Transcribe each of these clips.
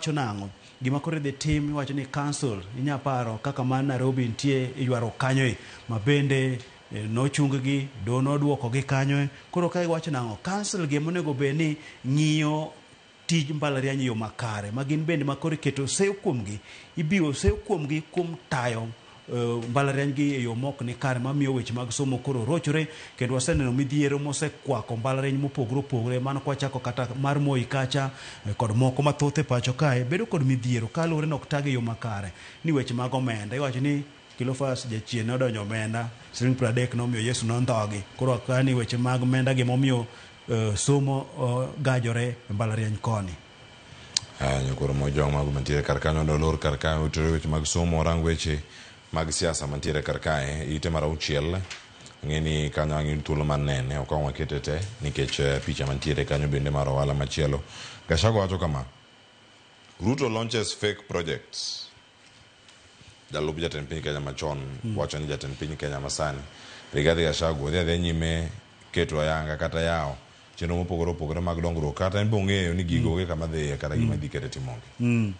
Wacho nang'o? Gima koro idhi tim iwacho ni council inya paro kaka mar Nairobi nitie e ywaruok kanyo e ma bende nochung gi doho noduoko gi kanyo e. Koro ka iwacho nang'o? Council gi monego bed ni ng'iyo tij mbalariany e yo makare ma gin bende ma koro iketo seyo kuomgi, ibiwo seyo kuomgi kuom tayo mbalariany gi e yo mok ni kare mamiyo weche mag somo koro rochore kendo waseneno midhiero mosekwako mbalariany mopogore opogore mano kwachako kata mar Moi kacha kod moko mathoth e pacho kae bedo kod midhiero kaluwore ni ok tagi e yo makare ni weche mag omenda iwacho ni Cleophas jachien ne odonjo omenda siling 30 nomiyo Yesu nondhogi koro akani weche mag omenda gimomiyo somo gajore e mbalariany koni. Nyakoro Mojwang' mago mantiere kar kanyo mondo olor kar kae otere weche mag somo orang weche mag siasa mantiere kar kae ite mar auchiel ang'e ni kanyo ang' yud thuolo mar nene ok ang' wakete te nikech picha mantiere kanyo bende mar ohala machielo. Gachagua wacho kama, Ruto launches fake projects. Jalup jatend piny Kenya machon wacho ni jatend piny Kenya masani Rigathi Gachagua dhi adhiya nyime keto ayanga kata yawo chenro mopogore opogore mag dongruok kata en be ong'eyo ni gigo onge kama dhiye kata gima idhi kete timo onge.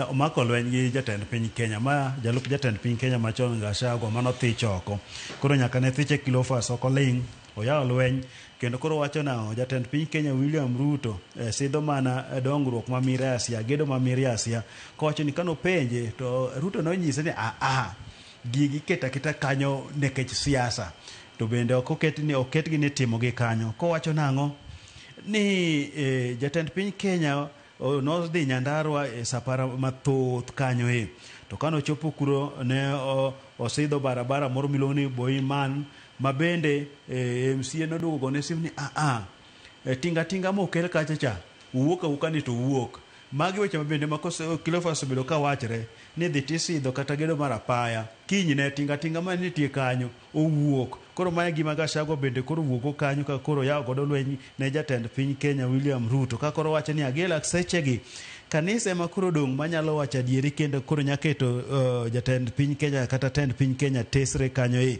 Omako lweny gi jatend piny Kenya ma jalup jatend piny Kenya machon Gachagua mano thich oko. Koro nyaka ne thiche Cleophas ok oling', oyawo lweny kendo koro wacho nang'o jatend piny Kenya William Ruto sidho mana dongruok ma miriasia, gedo ma miriasia. Kowacho ni kanopenje to Ruto nonyise ni aa gigi iketo aketa kanyo nikech siasa. To bende ok oket ni oketgi ni itimogi kanyo. Kowacho nang'o ni jatend piny Kenya nodhi Nyandarua e sapara mathoth kanyo e. To kane ochopo kuro ne osidho barabara moro miluongo ni Boiman ma bende MCA noduogo gone simu ni aa tinga tinga mokel kacha cha wuok awuoka ni to wuok. Magi weche ma bende ma Cleophas obedo ka wachre ni dhi tisidho kata gedo mar apaya kinyne tinga tinga mane nitie kanyo owuok. Koro mae gima Gachagua bende koro wuok kanyo ka koro yawo godo lweny ne jatend piny Kenya William Ruto ka koro wacho ni agela sechegi kanisa ema koro dong' manyalo wacho adieri kendo koro nya keto jatend piny Kenya kata tend piny Kenya tesre kanyo e.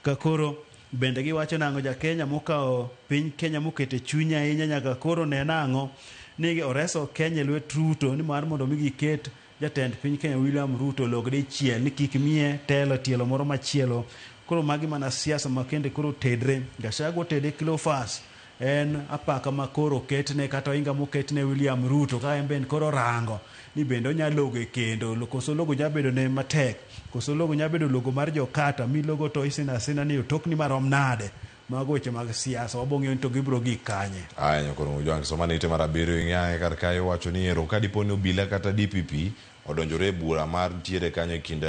Ka koro bende giwacho nang'o ja Kenya mokawo piny Kenya mokete chunye ahinya nyaka koro ne nang'o ni oreso Kenya e lwet Ruto ni mar mondo mi giket jatend piny Kenya William Ruto log dichiel ni kik miye telo tielo moro machielo. Koro magi mana siasa ma kende koro tedre. Gachagua otede Cleophas en apaka ma koro oketne kata ohinga moketne William Ruto ka en bende koro rango ni bende onya logo e kendo koso logo nya bedo ne matek koso logo nya bedo logo mar jokata milogo to isina asina ni otokni marom nade. Mago weche mag siasa wabong'eyo ni to gibiro gik kanye. Aya nyakoro Mojwang' soma ne ite mar abiriyo ing'e kar kae iwacho ni ero ka dipo ni obila kata DPP odonjore e bura mar ntiere kanyo e kind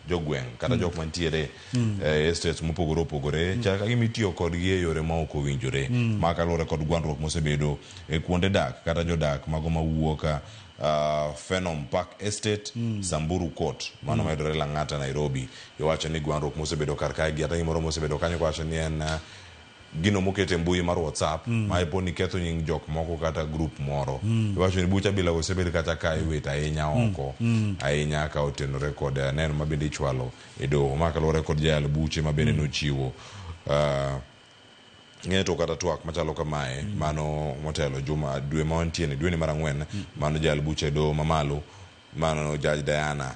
jogweng' kata jok mantiere e estates mopogore opogore chal ka gima itiyo kodgi e yore ma ok owinjore ma kaluwore kod gwandruok mosebedo e kuonde dak kata jodak mago mawuok Phenom Park Estate, Samburu Court mano mayudore Lang'ata Nairobi. Iwacho ni gwandruok mosebedo kar kae gi kata gimoro mosebedo kanyo iwacho ni en gino moket e mbui mar WhatsApp ma ipo ni ketho nying jok moko kata group moro. Iwacho ni buch abila osebed kata ka iwito ahinya oko ahinya ka otenore kod neno ma bende ichwalo e doho. Ma kaluwore kod jayal buche ma bende nochiwo ng'eto kata twak machalo kamae mano motelo juma dwe ma wantie ni dwe ni mar ang'wen mano jayal buche e doho mamalo mano Judge Diana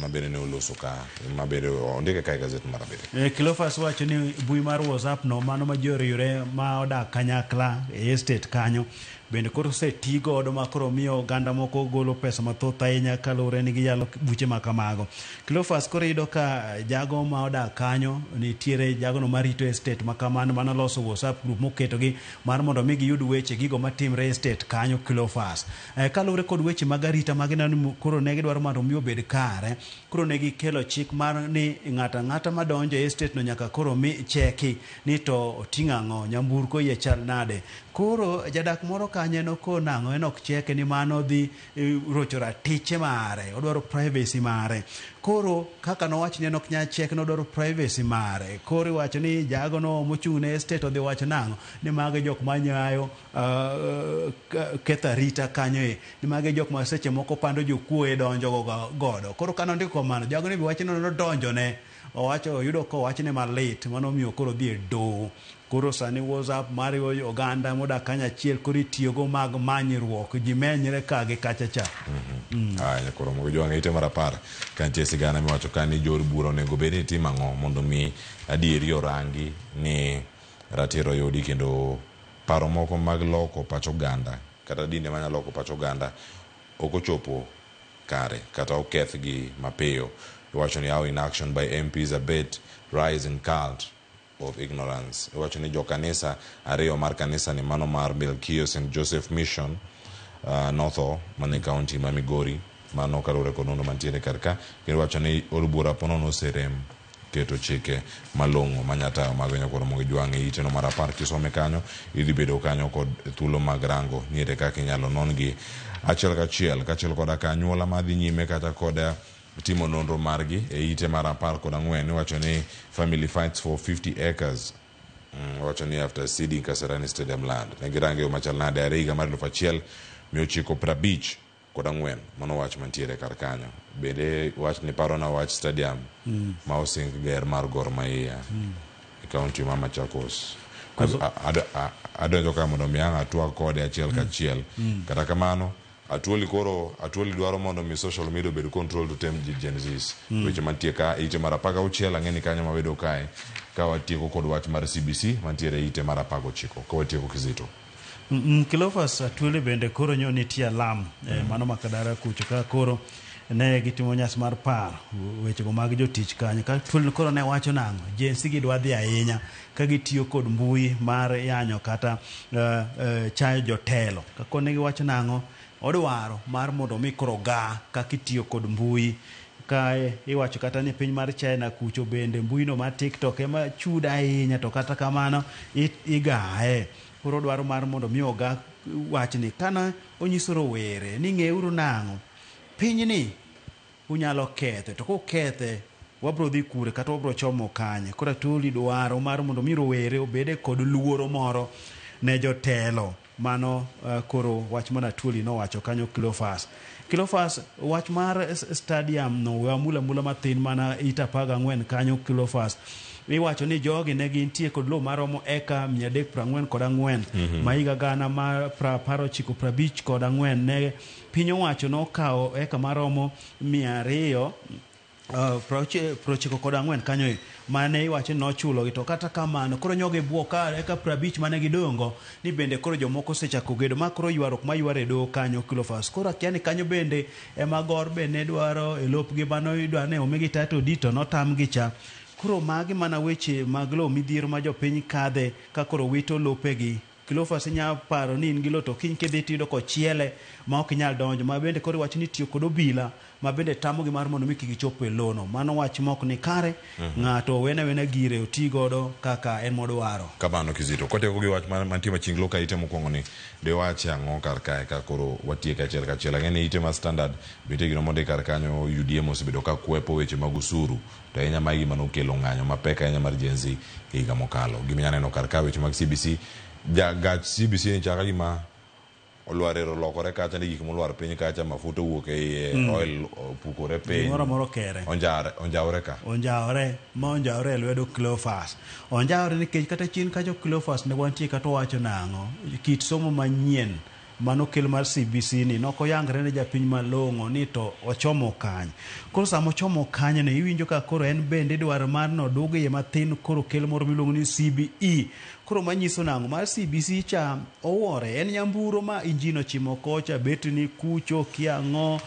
ma bende ne oloso ka ma bende ondike ka e gazet mar abiriyo. Cleophas wacho ni mbui mar WhatsApp no mano ma ji oriwre ma odak kanyakla e estate kanyo bende koro oseti godo ma koro miyo oganda moko golo pesa mathoth ahinya kaluwore ni giyalo buche ma kamago. Cleophas koro iyudo ka jago ma odak kanyo nitiere jagono marito estate ma kamano manoloso WhatsApp group moketogi mar mondo mi giyud weche gigo matimre e estate kanyo Cleophas. Kaluwore kod weche mag arita ma gineno ni koro ne gidwaro mondo mi obed kare, koro ne gikelo chik mar ni ng'ato ang'ata madonjo e estate no nyaka koro mi cheki ni to oting'o ang'o, nyamburko iye chal nade. Koro jadak moro kanyo en oko nang'o en ok cheke ni mano dhi rocho ratiche mare, odwaro privacy mare. Koro kaka nowach ni en ok nyal chek nodwaro privacy mare. Koro iwacho ni jago no mochung' ne estate odhi wacho nang'o ni mago jok manyayo ketho arita kanyo e ni magi jok ma seche moko pando jokuoye donjo godo. Koro kane ondiko kamano, jago ni be wacho ni nodonjo ne. Owacho oyudo ka owachne malit mano omiyo koro odhi e doho. Koro sani WhatsApp mariwo oganda modak kanyachiel koro itiyogo mag manyruok. Ji menyre ka gi kacha cha. Aya, koro mogo jwang'e ite mar 10 ka nitie sigana miwacho ka ni jood bura onego bed ni timo ang'o mondo mi adieri orangi ni ratiro oyudi kendo paro moko mag loko pach oganda kata dinde manyalo loko pach oganda ok ochopo kare kata okethgi mapiyo. Iwacho ni how inaction by MPs abet rise in cult of ignorance. Iwacho ni jokanisa ariyo mar kanisa ni mano mar Milkio St Joseph Mission notho mane county ma Migori, mano kaluwore kod nonro mantiere kar ka. Kendo iwacho ni od bura ponono oserem keto chike malong'o manya tayo mago nyakoro mogo jwang'e ite no mar 10 kisome kanyo idhi bedo kanyo kod thuolo mag rango ni ere kaka inyalo non gi achiel kachiel kaachiel koda ka anyuola madhi nyime kata kod timo nonro margi e ite mar 14 iwacho ni family fights for 50 acres. Wacho ni after ceding Kasarani Stadium land ne girange yo machal nade are higa mar 1954. Mano wach mantiere kar kanyo. Bende wach ni parona wach stadium ma osing ger mar Gor Mahia e county ma Machakos. Adonjo ka mondo mi ang' atwag kode achiel kachiel. Kata kamano Atuoli koro Atuoli dwaro mondo mi social media obed control to tem Gen Zs. Weche mantie ka ite mar 16 ang'e ni kanyo mabedo kae ka watieko kod wach mar CBC mantiere ite mar 19 ka watieko Kizito. Cleophas Atwoli bende koro nyo nitie alam mano Makadara kucho ka koro ne gitimo nyasi mar paro wechego mag jotich kanyo. Ka Atwoli koro ne wacho nang'o? Gen Z gidwa dhi ahinya ka gitiyo kod mbui mar yanyo kata chayo jotelo. Ka kone giwacho nang'o? Odwaro mar mondo mi koro ga kaka itiyo kod mbui. Kae iwacho kata ni piny mar China kucho bende mbui no mar TikTok ema chudo ahinya, to kata kamano igaye. Koro dwaro mar mondo mi oga wachni. Kana onyiso rowere ni ng'euru nang'o, pinyni unyalo kethe, to kukethe wabro dhi kure kata wabro chomo kanye. Koro Atwoli dwaro mar mondo mi rowere obede kod luoro moro ne jotelo. Mano koro wach mana Atwoli nowacho kanyo. Cleophas. Cleophas, wach mar stadium no we amula mula mathin mana ita 14 kanyo. Cleophas, iwacho ni jogi ne gintie kod lowo maromo eka 344 ma higa gana mar 1954 ne piny owacho nokawo eka maromo 294 kanyo mane iwacho ni nochulogi, to kata kamano koro nyogi buok ka eka 50 mane gidongo ni bende koro jomoko osechako gedo ma koro ywaruok ma yware e doho kanyo. Cleophas, koro akia ni kanyo bende ema Gor be ne dwaro e lopgi mano idwa ne omigi title deed to notamgi cha. Koro magi mana weche mag lowo midhiero ma jopiny kadhe ka koro wito lopegi. Cleophas, inya paro ni in gi lowo to kiny kidhi tiyudo kochiele ma ok inyal donjo, ma bende koro iwacho ni tiyo kod obila ma bende tamogi mar mondo mi kik gichop e lono. Mano wach mok ni kare. Ng'ato owene awena gire oti godo kaka en modwaro. Kamano Kizito. Kwatieko gi wach mantie machinglo ka ite mokwongo ni diwache ang'o kar kae ka koro watieke achiel kachiel. Ang'e ni ite ma Standard be nitie gino mondik kar kanyo. UDM osebedo ka kwepo weche mag osuru to ahinya magi gima nokelo ng'anyo mapek ahinya mar Gen Z e higa mokalo. Gima inya neno kar ka weche mag CBC, ja gach CBC ni chaka gima olwar ero olokore kacha ni gik molwar piny kacha mafuta owuok e iye, oil opukore piny. Gimoro amora okere. Onjare, onjawre ka. Onjawre, ma onjawre e lwedo Cleophas. Onjawre nikech kata chien kacha Cleophas ne wantie kata owacho nang'o, kit somo manyien manokel mar CBC ni nokoyangre ne japiny malong'o ni to ochomo kanye. Koro sama ochomo kanyo ni iwinjo ka koro en bende idwaro mar nodug iye mathin, koro kel moro miluongo ni CBE. Koro manyiso nang'o mar CBC cha owuore en nyamburo ma injin ochimo kocha, betri ni kucho, kia ang'o,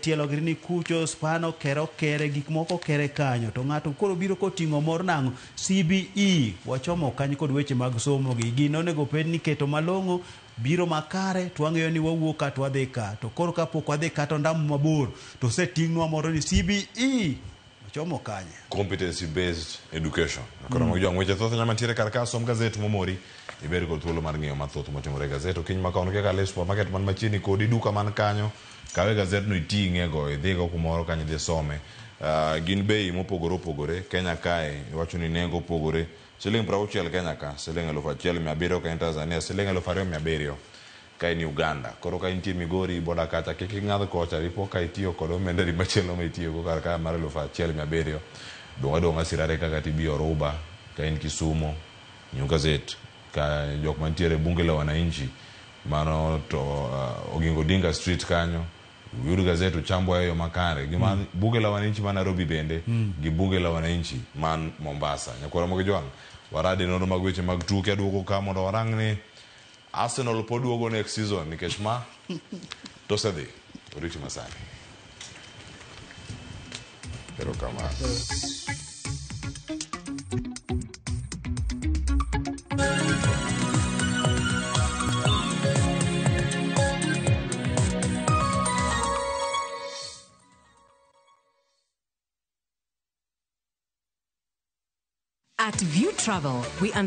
tielo giri ni kucho, spano okere okere, gik moko okere kanyo. To ng'ato koro biro koting'o mor nang'o CBE wachomo kanyo kod weche mag somo gi. Gino onego bed ni keto malong'o biro makare to wang'eyo ni wawuok ka to wadhi ka. To koro kapok wadhi kata ondamo mabor to oseting'nwa moro ni CBE ochomo kanye. Competency based education. Koro mag jwang' weche thoth mantiere kar ka, som gazet momori ibed kod thuolo mar ng'eyo mathoth motimore e gazet. Okinyi ma kawuono kaka le supermarket man machiegni kodi, duka man kanyo, kawe gazet no iting'e go idhigo kumoro kanyo idhi some. Gin bei mopogore opogore. Kenya kae iwacho ni nengo opogore. Siling 60 Kenya ka, siling 1700 ka en Tanzania, siling 2700. Ka in Uganda. Koro ka intie Migori boda kacha kik ing'adh kocha ripo ka itiyo kod omenda ni machielo ma itiyogo kar ka mar 1700. Dong' adong'a Sirare kaka tibi Oruba, ka in Kisumo, New Gazette, ka jok mantiere bunge la wananchi mano to Oginga Odinga Street kanyo uyud gazet uchambwa e yo makare gi man bunge la wananchi man Nairobi bende gi bunge la wananchi man Mombasa. Nyakwara Mogi Jwang' waradi nonro mag weche mag tuke aduogo ka mondo warang ni Arsenal pod duogo next season nikech ma to osedhi oriti masani. Erokamano. At View Travel, we understand.